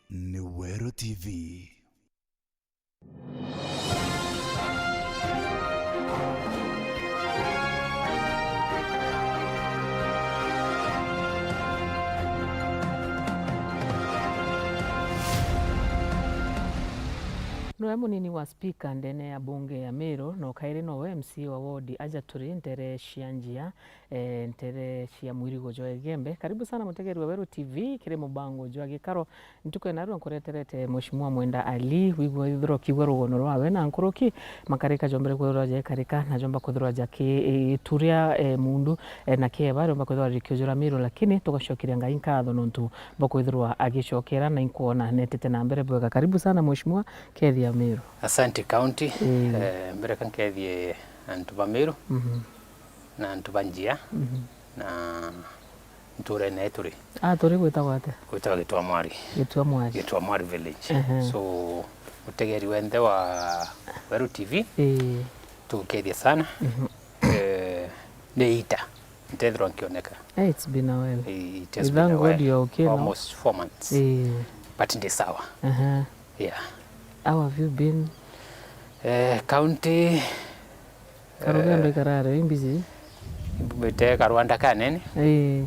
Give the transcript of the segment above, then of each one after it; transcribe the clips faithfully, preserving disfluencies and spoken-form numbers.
Ni Weru T V. Niwe munini wa spika ndene ya bunge ya Meru, na ukairi nowe M C A wa wodi aja turi ntere cia njia, eh, ntere cia mwirigo jwa Igembe. Karibu sana mutegeri wa Weru T V kiri mubango jwa gikaro. Ntuku ya narua nkureterete Mheshimiwa Mwenda Ali, wigwe ithirwa kiigua rugono rwawe na nkuruki, makarika jombere kwithirwa jekarika na jomba kwithirwa jaki, eh, ituria, eh, mundu, eh, na kieba riomba kwithirwa rikiujura Meru, lakini tugacokeria Ngai nkatho nontu bwa kwithirwa agicokera na inkwona netete na mbere bwega. Karibu sana Mheshimiwa, kethia Meru. Asante County. Mm. Eh, mbere ka nkethie antu ba Meru, mhm, na antu ba njia, mhm, na nturene turi. Ah, turi gwitagwa atia? Gwitagwa Gitwamwari. Gitwamwari. Gitwamwari village. Ehe. So, mutegeri wenthe wa Weru T V, ii, tugukethia sana. Mhm. Eh, ni ita ntethirwa nkioneka. Eh, it's been a while. Eh, it has been a while. We thank God you are okay now. Almost four months. Eh. But ndi sawa. Aha. Yeah. How have you been? Eh, county, karugendo, eh, ikarare, i busy? Mbumite karwanda kanene. Eh.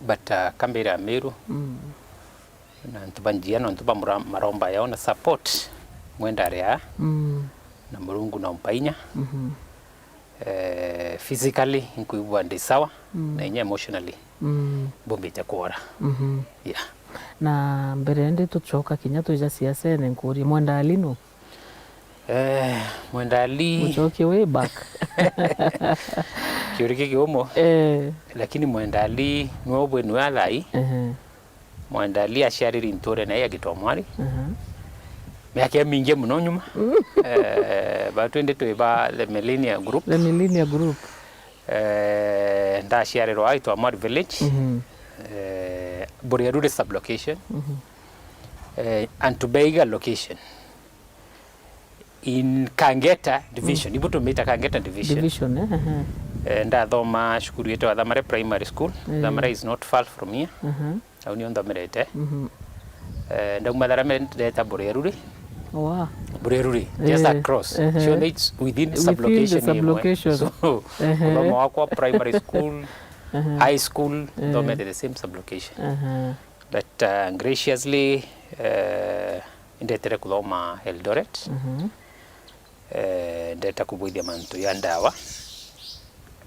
But, uh, kambira Meru. Mm. Na antu ba njia, na antu ba mura-, maromba yao na support. Mwenda aria. Mm. Na Murungu na umpainya. Mhm. Eh, physically, nkwigua ndi sawa, mm, na inya emotionally, mm, mbumbite kwora. Mhm. Yeah. Na mbere ndi tucoka kinya twija siasene, nkurie Mwenda Ali nu? Eh, Mwenda Ali. Mucokie way back. Kiuri ki kiumo. Eh. Lakini Mwenda Ali nwe ubwe nwe athai. Ehe. Mwenda Ali aciariri nturene ya Gitwamwari. Aha. Miaka imingi muno nyuma. Mm. Eh, ba twende twi ba the Millennia Group. The Millennia Group. Eh, ndaciarirwa Gitwamwari village. Mhm. Eh, Buriaruri sub-location. Mhm. Eh, Antubeiga location. In Kangeta division, mm, ibu tumita Kangeta division. Division, eh, aha. Eh, ndathoma cukuru yetwa Thamare Primary School. Mm. Thamare is not far from here. Aha. Au nio nthomerete. Mhm. Eh, ndauma Tharame ndeta Bureruri. Wow. Bureruri, just, eh, across. Ehe. So it's within the sub-location imwe. Within the sub-location. So, ehe, kuthoma wakwa primary school, ehe, high school, eh, nthomete the same sub-location. Aha. But, uh, graciously, eh, indetere kuthoma Eldoret. Mhm. Eh, ndeta kubwithia mantu ya ndawa.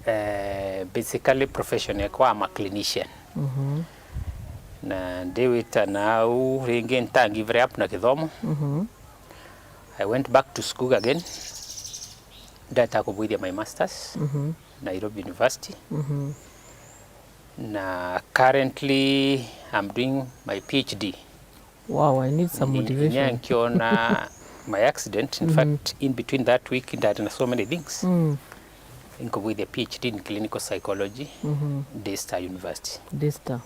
Eh, basically profession yakwa, I'm a clinician. Mhm. Na ndi wita nau ringi nta give up na kithomo. Mhm. I went back to school again. Ndeta kubwithia my masters, mhm, Nairobi University. Mhm. Na currently I'm doing my P H D. Wow, I need some motivation. Ni-, inya nkiona my accident. In, mhm, fact, in between that week, ndari na so many things. Mm. Nkubwithia P H D in clinical psychology, mhm, Daystar University. Daystar.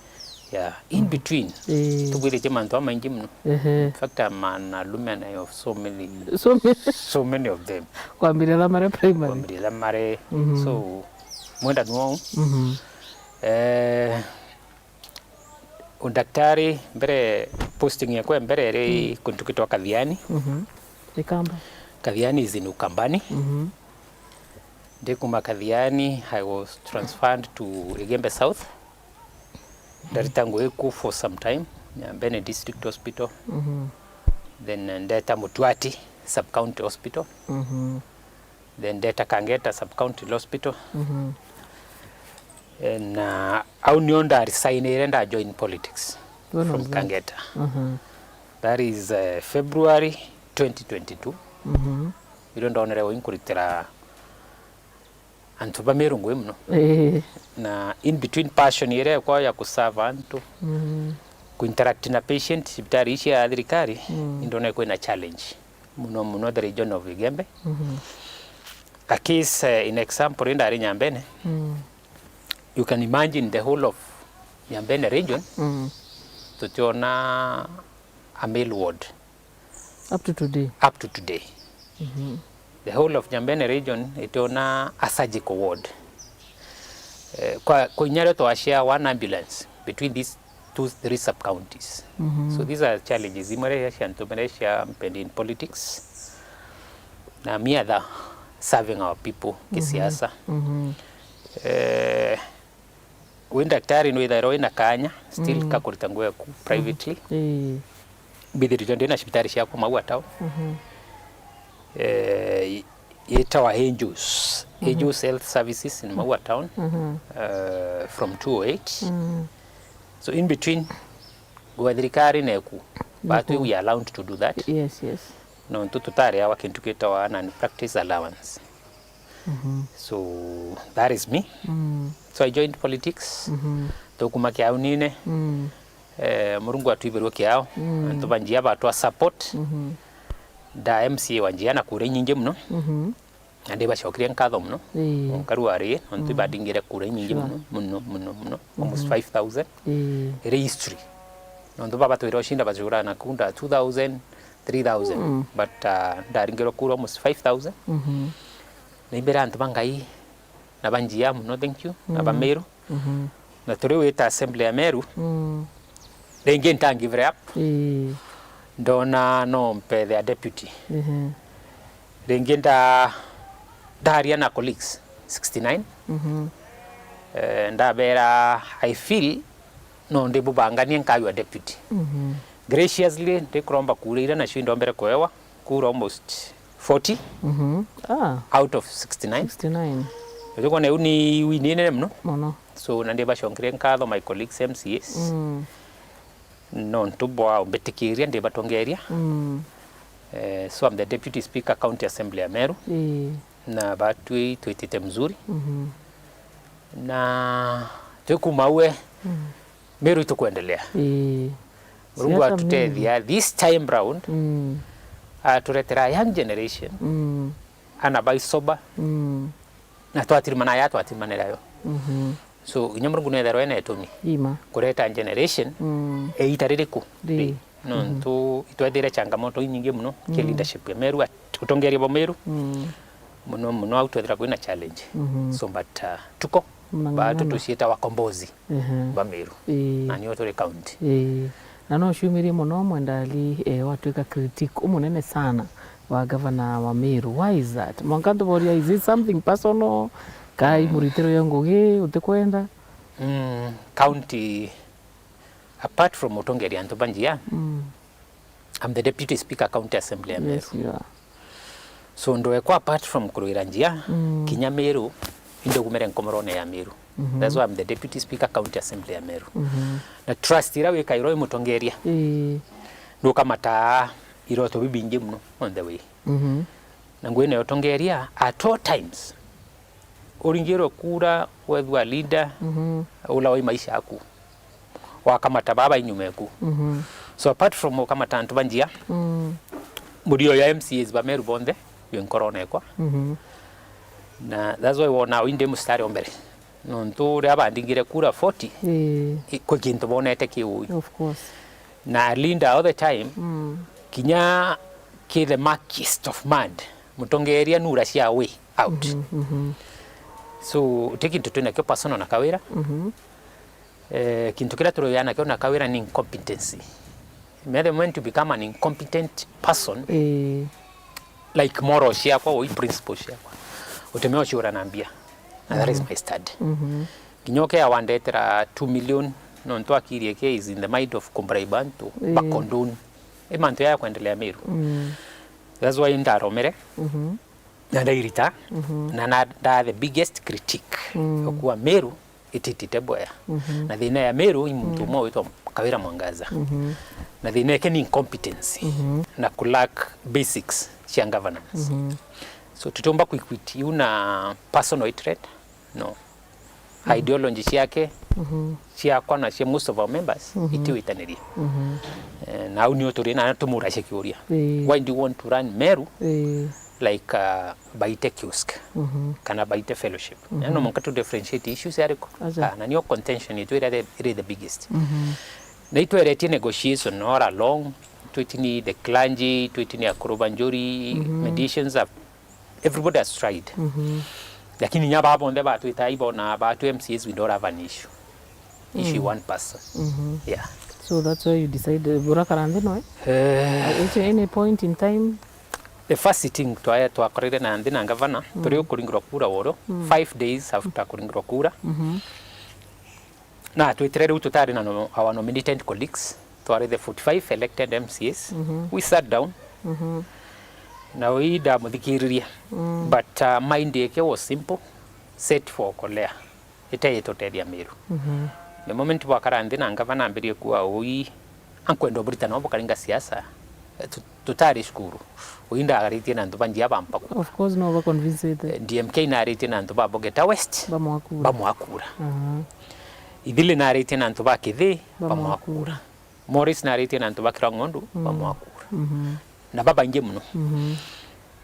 Yeah, in, mhm, between. Eh. Tubwithitie mantu amaingi muno. Ehe. In fact, I'm an alumni of so many, so many, so many of them. Kwambiria Thamare Primary. Kwambiria Thamare. Mhm. So, mwenda nuo. Mhm. Eh, Udaktari, mbere, posting yakwa ya mbere iri, mm, kuntu kitwa Kathiani. Mhm. Ikamba. Kathiani is in Ukambani. Mhm. Ndi kuma Kathiani, I was transferred to Igembe South. Ndarita ngugi ku for some time, Nyambene District Hospital. Mhm. Then, eh, ndeta Mutuati Sub-County Hospital. Mhm. Then ndeta Kangeta Sub-County Hospital. Mhm. Eh, na au nio nda resignire, nda join politics. When was that? From Kangeta. Mhm. That is, eh, February twenty twenty-two. Mhm. Irio ndonere ui nkuritira antu ba Meru ngugi muno. Eh. Na in between passion iria yakwa ya kuserve antu, mhm, kuinteract na patient cibitari ici ya thirikari, mm, indone kwina challenge. Muno muno the region of Igembe. Mhm. A case, eh, in example, indari Nyambene. Mm. You can imagine the whole of Nyambene region, mm, tutiona a male ward. Up to today? Up to today. Mhm. The whole of Nyambene region itiona a surgical ward. Eh, kwa, kwa inya rio twashare one ambulance between these two, three sub-counties. So these are challenges imwe ria cia antu baria cia mpending politics na me other serving our people kisiasa. Eh, wi ndaktari nwithairwa wina kanya still ka kurita ngugi yaku privately. Ii. Mbithiritwe ndina cibitari ciakwa Maua Town. Eh, yitawa Angels, Angels Health Services in Maua Town, eh, from two oh eight. So in between, gwa thirikari neku, batwi we are allowed to do that. Yes, yes. Nontu tutariawa kintu kitawa non-practice allowance. So that is me. So I joined politics. Tukuma kiaunine. Eh, Murungu atwibirwe kiao. Antu ba njia batwa support. Nda M C A wa njia na kura inyingi muno. Na ndibacokeria nkatho muno. Ii. Onkaru ari, nontu ibandingire kura inyingi muno, muno, muno, muno. Almost five thousand. Ii. Iri history. Nontu baba twira ucinda bacura na kunda two thousand, three thousand. But, uh, ndaringirwe kura almost five thousand. Na imbere antu ba Ngai, na ba njia muno, thank you, na ba Meru. Na turi wita assembly ya Meru, ringi nta give it up. Ii. Ndona no mpethea deputy. Ringi nda-, ndaria na colleagues sixty-nine. Eh, ndabera, I feel no ndibubanganie nkaywa deputy. Graciously, ndikuromba kura ira nacio indombere kuewa kura almost forty Ah, out of sixty-nine. Sixty-nine. Uju kwona iu ni win inene muno. Muno. So, na ndibaconkere nkatho my colleagues M C As. Nontu bwa umbitikiria ndibatongeria. Eh, so I'm the Deputy Speaker County Assembly ya Meru. Ii. Na batwi twitite mzuri. Na twikuma ue, Meru itukwendelea. Ii. Murungu atutethia this time round, aturetera a young generation, ana bai sober, na twatirimana ya twatirimanira yo. So, inya Murungu netherwa ena itumi kureta generation e ita ririku ri. Nontu itwethire changamoto inyingi muno ki leadership ya Meru, at-, utongeria bwa Meru. Muno muno au twethira kwina challenge. So, but, uh, tuko batu tucieta wakombozi ba Meru. Ii. Na nio turi county. Ii. Na no ciumirie muno Mwendali, eh, watwika critic umunene sana wa gavana wa Meru. Why is that? Mwanka ntuboria, is it something personal? Kai muritiro yo ngugi utikwenda? Mm, county, apart from utongeria antu ba njia, I'm the Deputy Speaker County Assembly ya Meru. Yes, you are. So, ndwekwa apart from kurwira njia, kinya Meru, indugumire nkomorone ya Meru. That's why I'm the Deputy Speaker County Assembly ya Meru. Na trust ira wikairwo i mutongeria, Ii. ndukamata iroto bibingi muno on the way. Na ngugi nayo utongeria at all times. Uringirwe kura, wethua leader, ula wa maisha yaku. Wakamata baba inyuma eku. So apart from ukamata antu ba njia, murio ya M C As ba Meru bonthe, yo nkorone ekwa. Na that's why wona indi mustari o mbere. Nontu uria bandingire kura forty, Ii. i-, kwi kintu bonete ki ui. Of course. Na Linda all the time, kinya ki the murkiest of mud, mutongeria nura cia way out. So, ti kintu twinakio personal na Kawira. Eh, kintu kiria turoya nakio na Kawira ni incompetency. Me the moment you become an incompetent person, Ii. like moral ciakwa, oi principle ciakwa, utimeo ciura na mbia. And that is my stand. Kinya uke awandetera two million, nontu akirie ke is in the mind of kubribe antu, Ii. bakondoni. I mantu ya kwendelea Meru. That's why ndaromere, na ndairita, na, na nda the biggest critic. Okuwa Meru ititite bwea. Na thina ya Meru i muntu umwe witwa Kawira Mwangaza. Na thina yake ni incompetency na ku lack basics cia governance. So, tutiumba ku equate iu na personal hatred, no. Ideology ciake, ciakwa na cia most of our members, itiwitanirie. Eh, na au nio turi na tumuracia kiuria. Ii. Why do you want to run Meru Ii. like, uh, Baite Kiosk, kana Baite Fellowship? No mwanka tu differentiate issues ariko. Aja. Ah, na nio contention yetu ira the, ira the biggest. Na itweretie negotiation all along, twitini the clergy, twitini akuru ba njuri, mediations have, everybody has tried. Lakini nya baba bonthe batwita ibona batu M C As we don't have an issue. issue one person. Yeah. So that's why you decided, burakara nthi noe? Eh, At any point in time? The first sitting twa-, twakorire na nthi na ngavana, turi ukuringirwa kura woro, five days after kuringirwa kura. Na twitire riu tutari na no-, our nominated colleagues, twari the forty-five elected M C As. We sat down. Na ui ndamuthikiririe. But, uh, mind yake was simple, set for Kolea. Ite itutethia Meru. The moment bwakara nthi na ngavana ambirie kuuga ui, ankwenda uburitana ubukaringa siasa, eh, tu-, tutari cukuru. Ui ndagaritie na antu ba njia ba mpaku. Of course, no ba convince ite. Eh, D M K naritie na antu ba Bogeta West, bamwakura. Bamwakura. Ithili naritie na antu ba Kithii, bamwakura. Morris naritie na antu ba Kirang'ondu, bamwakura. Na babaingi muno.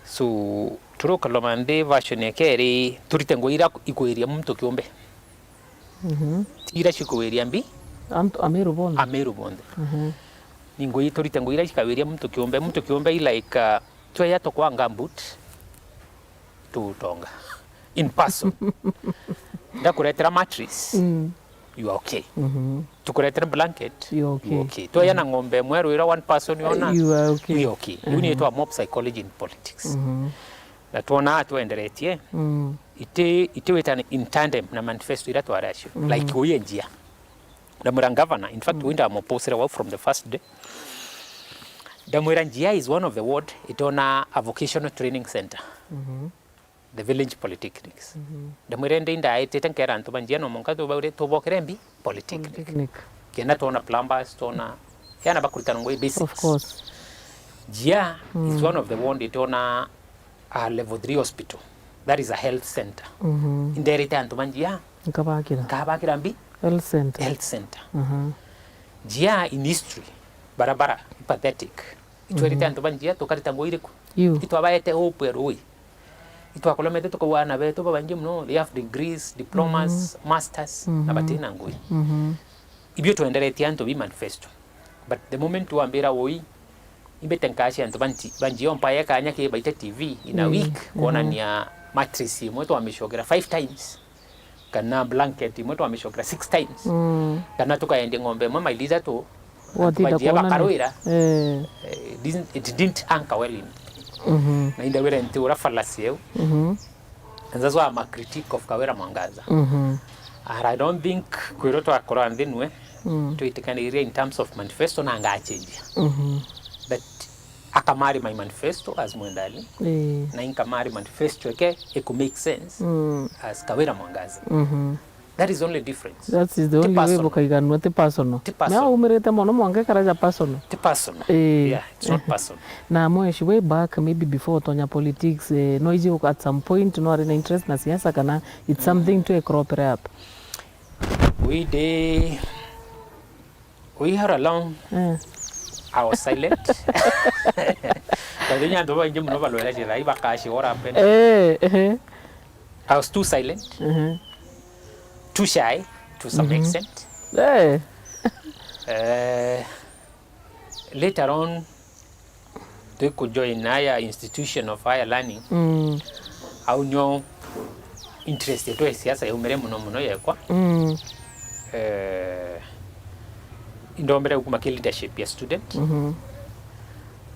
So, turukaloma nthi version ya keri, turite ngugi ira ikwiria muntu kiumbe. Ti ira cikwiria mbi. Antu, Ameru bonthe. Ameru bonthe. Ni ngugi turite ngugi ira cikawiria muntu kiumbe. Muntu kiumbe i like, uh, tweya tukwa gumboot, tutonga. In person. Ndakuretera mattress, you are okay. Tukuretera blanket, you are okay. Tweya na ng'ombe imwe rwira one person yona, you are okay. We are okay. Iu ni itwa mob psychology in politics. Na twona twenderetie, iti, iti witana in tandem na manifesto ira twari acio. Like, uye njia. Ndamwira governor, in fact, we ndamopposire wau from the first day. Ndamwira njia is one of the ward itona a vocational training center. The village polytechnics. Ndamwira ndi ndaitite nkera antu ba njia no mwanka tubaure tubokere mbi polytechnic. Polytechnic. Kenda twona plumbers, twona yana bakuritana ngugi basics. Of course. Njia is one of the ward itona a level three hospital. That is a health center. Inderite antu ba njia. Nkabakira. Nkabakira mbi? Health center. Health center. Njia in history, barabara, pathetic. Itwerite antu ba njia, tukarita ngugi iriku? Itwabaete hope ya rui. Itwakolomete tukauga ana betu babaingi muno, they have degrees, diplomas, masters, na batina ngugi. Ibio twenderetie antu bi manifesto. But the moment wambira ui, imbite nkacia antu banti, banjio mpaye kanya ki baite T V in a week, kwonania mattress imwe twamicokera five times, kana blanket imwe twamicokera six times, kana tukaendia ng'ombe imwe maili ithatu, antu banjia bakarwira. Eh, it didn't, it didn't anchor well in. Na indawira nti ura fallacy eu. And that's why I'm a critic of Kawira Mwangaza. And I don't think kwirwo twakora nthi nwe, twitikaniria in terms of manifesto na ngachenjia. But akamari my manifesto as Mwendali, na inkamari manifesto eke iku make sense as Kawira Mwangaza. That is the only difference. That is the only way bukaiganua, ti personal. Ti personal. Mea umirite mono mwanka ikaraja personal. Ti personal. Eh. Yeah, it's not personal. Na mweshi way back, maybe before utonya politics, eh, no iji at some point no ari na interest na siasa kana it's something to crop up? We dey, we had a long, eh, I was silent. But then antu baingi muno balwera jira ibakashi what happened. Eh, eh. I was too silent, too shy to some extent. Eh. Eh, later on, twi kujoin higher institution of higher learning. Au nio interest yetu ya siasa yaumire muno muno yekwa. Eh, indombere gukuma ki leadership ya student.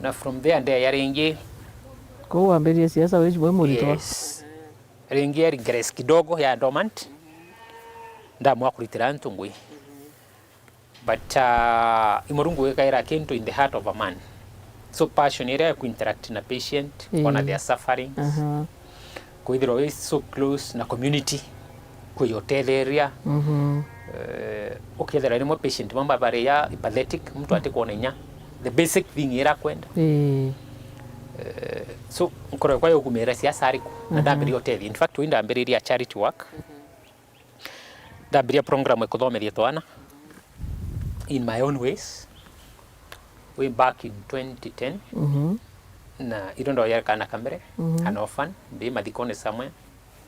Na from there ndeya ringi. Kou wambirie siasa wiji bwe muritwa? Yes. Ringi ya regress kidogo ya dormant, ndamwa kuritira antu ngui. But, uh, i Murungu wikaira kintu in the heart of a man. So passion iria ya kuinteract na patient, kwona their sufferings, kwithirwa wi so close na community, kwiutetheria. Eh, ukethira rimwe patient mamwe bari ya apathetic, muntu atikwona inya the basic thing ira kwenda. Eh, so, nkoro yakwa yaukumira siasa ariku, na ndambiria utethia. In fact, wi ndambiriria charity work. Ndambiria program ya kuthomithia twana in my own ways, way back in twenty ten. Na irio ndoya kana kambere, an orphan, ndi mathikone somewhere,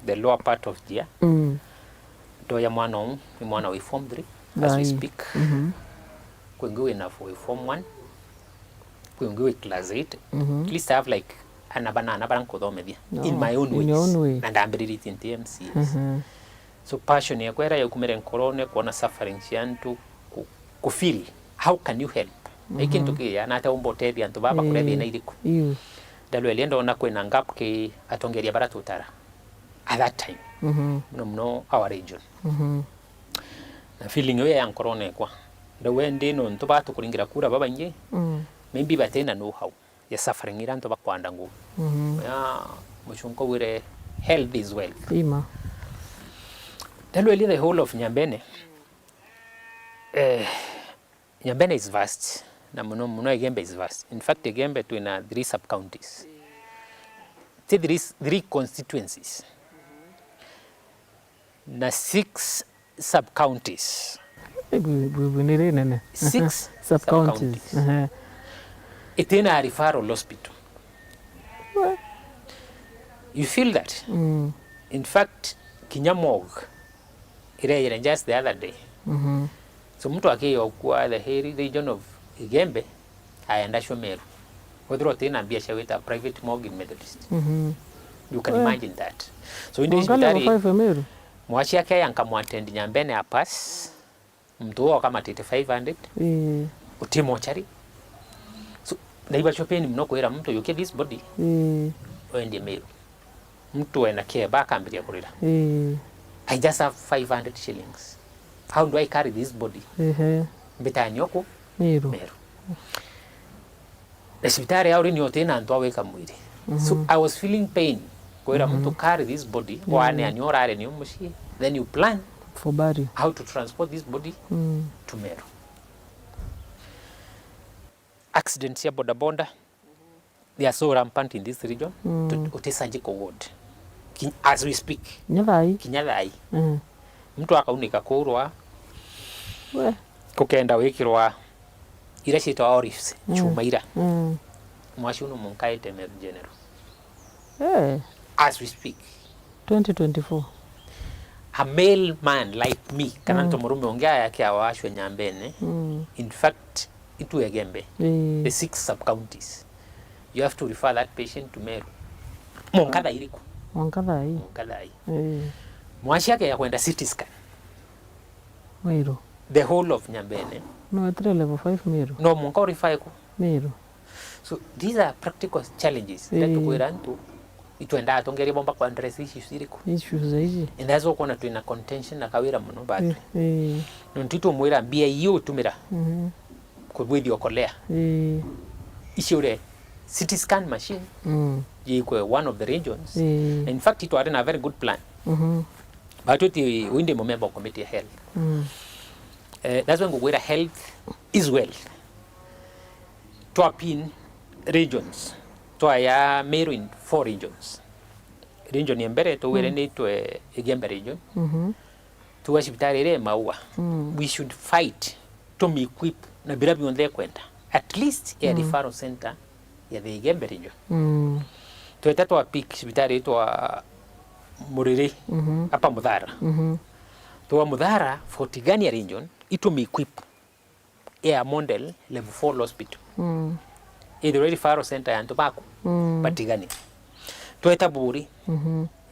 the lower part of Jia. Ndoya mwana uu, ni mwana wi form three, as we speak. Kwi ungi wina form one, kwi ungi wi class eight. At least I have, like, ana banana bara nkuthomithia in my own ways. Na ndambiriritie nti M C As. So passion yakwa iria yaukumire nkorone kwona suffering cia antu ku, ku feel, how can you help? Ni kintu kia na ata umba utethia antu baba kuria thina iriku? Iu. Ndalweria ndona kwina gap ki atongeria bara tutara at that time. Muno muno our region. Na feeling iyo ya nkorone kwa. Ndauga ndi nontu batu kuringira kura babaingi. Maybe batina know how ya suffering ira antu bakwanda ngugi. Ya mucunko wire health is wealth. Ima. Ndalweria the whole of Nyambene. Eh, Nyambene is vast. Na muno muno Igembe is vast. In fact, Igembe twina three sub counties. Ti three, three constituencies. Na six sub counties. Bwi, bwi, bwi ni rinene. Six sub counties. Ehe. Itina referral hospital. You feel that? In fact, kinya morgue ireyire just the other day. So mtu akiya ukua the hill region of Igembe, aenda cio Meru. Wethirwa utina mbia cia gwita private morgue in Methodist. You can imagine that. So indi cibitari, mwaci ake ya nkamwattend Nyambene a pass, muntu uo akamatite five hundred, uti mochari. So ndaiba cio pain muno kwira muntu, yukia this body, wendie Meru. Mtu ena kieba akambiria kurira. I just have five hundred shillings. How do I carry this body? Mbitani oku Meru. Na cibitari ya urini utina antu a gwika mwiri. So I was feeling pain. Kwira muntu carry this body, waneani urare ni umucii. Then you plan for burial, how to transport this body to Meru. Accidents cia bodaboda, they are so rampant in this region. Uti surgical ward. Ki-, as we speak. Kinya thaa ii. Kinya thaa ii. Mtu akaunika kurwa, kukenda wikirwa ira ciitwa Orifs, chuma ira. Mwaci uno munkaite Meru General. As we speak. Twenty twenty-four. A male man like me, kana ntu murume ungi aya akiawa acwe Nyambene. In fact, itu Igembe, the six sub counties, you have to refer that patient to Meru. Mwanka thaa iriku? Mwanka thaa ii. Mwanka thaa ii. Mwaci ake ya kwenda C T scan. Meru. The whole of Nyambene. No etire level five Meru. No mwanka urify ku? Meru. So these are practical challenges iria tukwira antu itwendaa atongeria bomba ku address issues iriku? Issues za ici. And that's why ukona twina contention na Kawira muno batwi. Nontu itumwira mbia ii utumira kubwithia okolea. Iciure C T scan machine, yikwe one of the regions. Na in fact, itwari na very good plan. But uti windi mumemba wa committee ya health. Eh, that's why ngugwira health is wealth. Twa pin regions, twaya Meru in four regions. Region ya mbere tugwire ni itwe Igembe region. Tuga cibitari iria i Maua. We should fight to equip na bira bionthe ikwenda. At least ya referral center ya the Igembe region. Tweta twa pick cibitari itwa Muriri, apa Muthara. Tuga Muthara, for Tigania region, itu equip ya model level four hospital. Ithirwe referral center ya antu baku, batigania. Tweta Buri,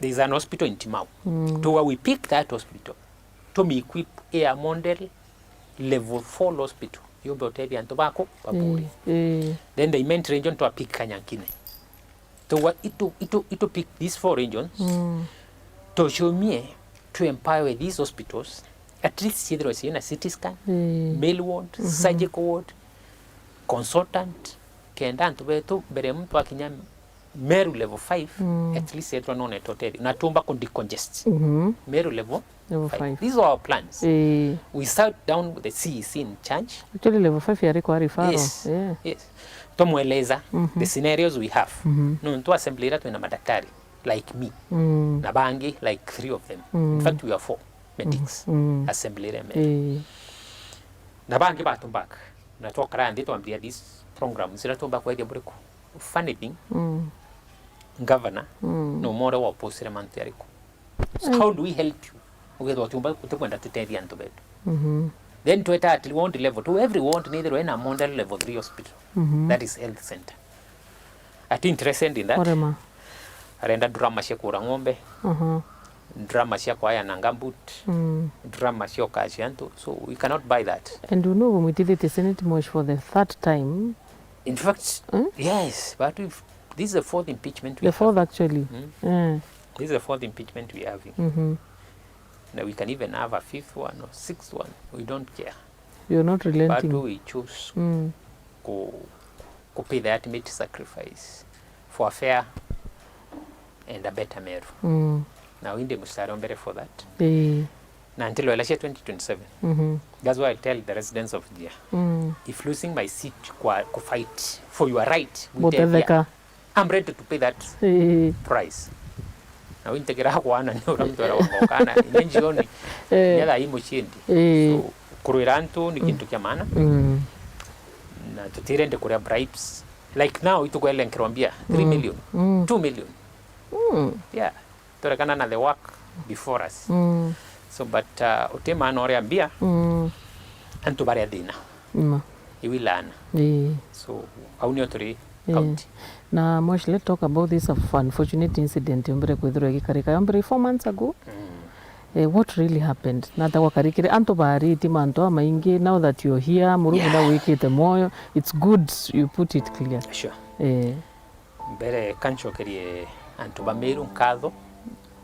there is an hospital in Timau. Tuga we pick that hospital. To equip ya model level four hospital. Yumbe utethia antu baku ba Buri. Then the Imenti region twa pick Kanyankine. Tuga itu, itu, itu pick these four regions. Tuciumie, to empower these hospitals. At least ciithirwe ciina C T scan, male ward, surgical ward, consultant, kenda antu betu mbere muntu akinya Meru level five, at least ethirwa nonete utethio. Na tumba ku decongest. Meru level five. These are our plans. We sat down with the C E C in charge. Actually, level five yari kwa referral. Yes. Yes. Tumweleza the scenarios we have. Nontu assembly ira twina madaktari like me. Na bangi like three of them. In fact, we are four medics. Assembly ira Meru. Na bangi batumbaga. Na twakara nthi twambiria these programs ira tumba kwethia buriku. Funny thing, governor no more wa opposire mantu yariku. So how do we help you? Ugethwa utiumba, utikwenda tutethia antu betu. Then tweta at ward level. To every ward nithirwe ina model level three hospital. That is health center. Ati interested in that. Arenda drama cia kura ng'ombe. drama cia kwaya na gumboot, mm, drama cia ukacia antu. So we cannot buy that. And you know, bumwitithitie Senate Mosh for the third time. In fact, mm, yes, but we've, this is the fourth impeachment we the fourth have. Actually. Mm. Yeah. This is the fourth impeachment we have. Mm-hmm. Now we can even have a fifth one or sixth one. We don't care. You're not relenting. But we choose mm, ku, ku pay the ultimate sacrifice for a fair and a better Meru. Mm. Na indi mustari wa mbere for that. Ii. Na until election twenty twenty-seven. Mm-hmm. That's why I tell the residents of Jia, mm, if losing my seat kwa ku fight for your right, we take care. Butetheka. I'm ready to pay that, eh, price. Na wintegera kwana ni uria mtu arawanga ukana ni jioni. Eh. Nyatha i mucindi. Eh. So kurwira antu ni kintu kia maana. Mm. Na tutirende kuria bribes. Like now itukwele nkirwa mbia three million, mm, two million. Mm. Yeah. Turekana na the work before us. Mm. So but uh, uti maana uria mbia, mm, antu baria thina. Mm. Iwi laana. Ii. So au nio turi, ii, county. Na Mosh, let's talk about this of unfortunate incident yombire kwithirwa igikarika. Yombire four months ago. Mm. Eh, what really happened? Nata gwakarikire antu baariti mantu amaingi? Now that you're here, Murungu, yeah, na wikite moyo, it's good you put it clear. Sure. Eh. Mbere kancokerie antu ba Meru nkatho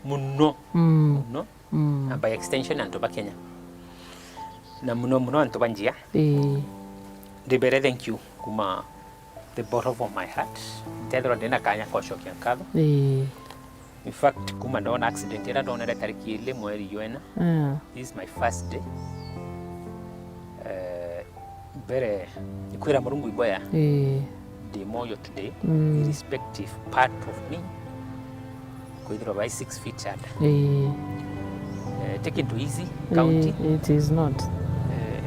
muno, mm, muno, mm, na by extension antu ba Kenya, na muno muno antu ba Njia. Ii. Ndibere thank you kuma the bottom of my heart. Ntethirwa ndina kanya kocokia nkatho. Ii. In fact, kuma ndona accident ira ndonere tariki ili mweri jwena, ah, this is my first day. Eh, mbere, ikwira Murungu iboya. Ii. Ndi moyo today, mm, irrespective part of me, kwithirwa by six feet under. Ii. Eh, ti kintu easy, county. Ii, it is not. Eh,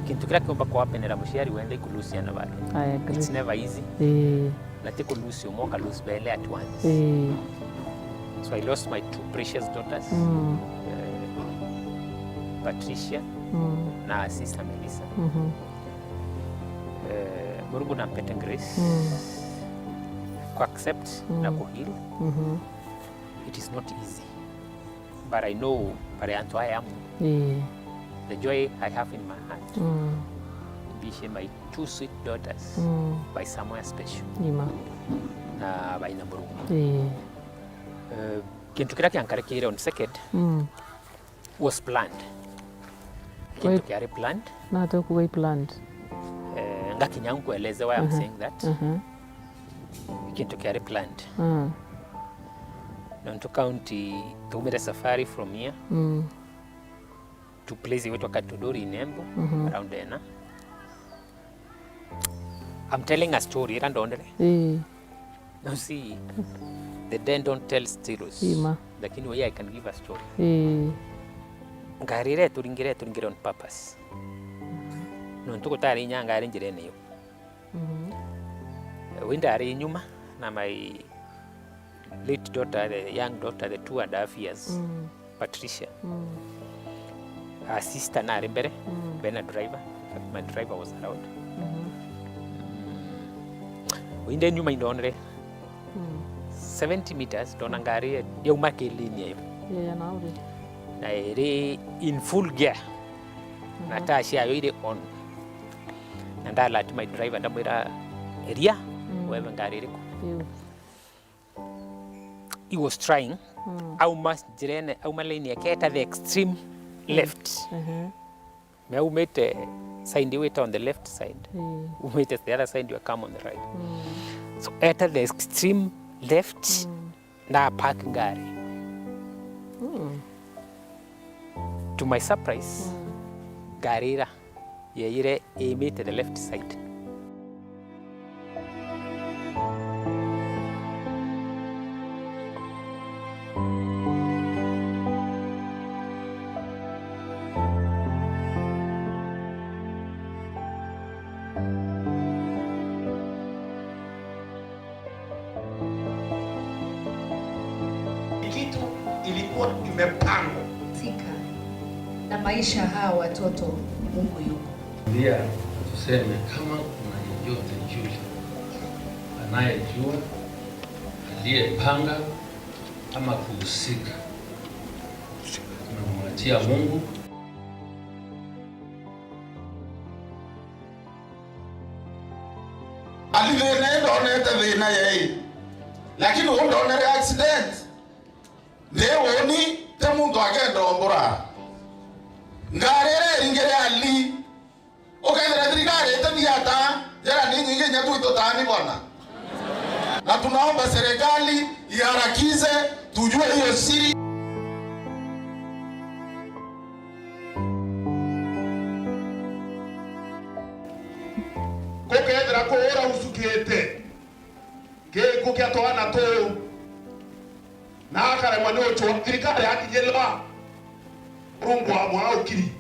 kintu kiria kiumba kwapenera muciari wenthe ikulose ciana bake. I agree. It's never easy. Ii. Na ti ku lose umwe, uka lose bele at once. Ii. So I lost my two precious daughters, mm, eh, Patricia, mm, na sister Melissa. Mhm. Eh, Murungu nampete grace, mm, ku accept, mm, na ku heal. Mhm. It is not easy. But I know bari antu aya amwe. Ii. The joy I have in my heart, mm, mbishie my two sweet daughters, mm, by somewhere special. Ima. Na baina Murungu. Ii. Eh, kintu kiria kiankarikire on second, mm, was planned. Kintu kiari planned. Nate ukuga i planned. Eh, ngakinya nkueleze why I'm, aha, saying that. Aha. Kintu kiari planned. Mm. Nontu county, tumire safari from here, mm, to place igwitwa Katuduri in Embu, mhm, around ena. I'm telling a story ira ndonere. Ii. Now see, the dead don't tell stories. Ima. Lakini we, I can give a story. Ii. Ngari ira ituringire, ituringire on purpose. Nontu gutari inya ngari njirene iyo. Mhm. We ndari nyuma na my late daughter, the young daughter, the two and a half years, mm, Patricia. Mm. Her sister nari mbere, mm, bena driver. In fact, my driver was around. Mhm. Mm. Inde nyuma indonere, mm, seventy meters, ndona ngari yauma kilini iyo. Yeah, yeah, na uri. Na iri in full gear. Na, mhm, taa ciayo iri on. Na ndalati my driver, ndamwira, "Eria, mm, webe ngari iriku?" Iu. He was trying, mm, auma njirene, auma lane yake eta the extreme, mm, left. Mhm. Me aumite side iu ita on the left side. Mm. Umite the other side, you come on the right. Mm. So eta the extreme left, mm, na park ngari. Mm. To my surprise, mm, ngari ira yeeyire iimite the left side. Kitu ilikuwa imepangwa. Sika na maisha hawa watoto, Mungu yuko. Pia tuseme kama kuna yeyote yule anayejua, aliyepanga ama kuhusika cia Mungu. Ali thina ii ndonete thina yei, lakini uu ndonere accident. Ndi uuni ti muntu akenda umbura. Ngari iria iringire Ali, ukethira thirikari itethia ata, njira ni nyingi inya tu itutaani bwana. Na tunaomba serikali iharakize, tujue hiyo siri. Gukethira kuura ucukite, giku kia twana tuu, na akaremwa ni ucwa, thirikari yakinyirwa, Murungu wa mwaukiri.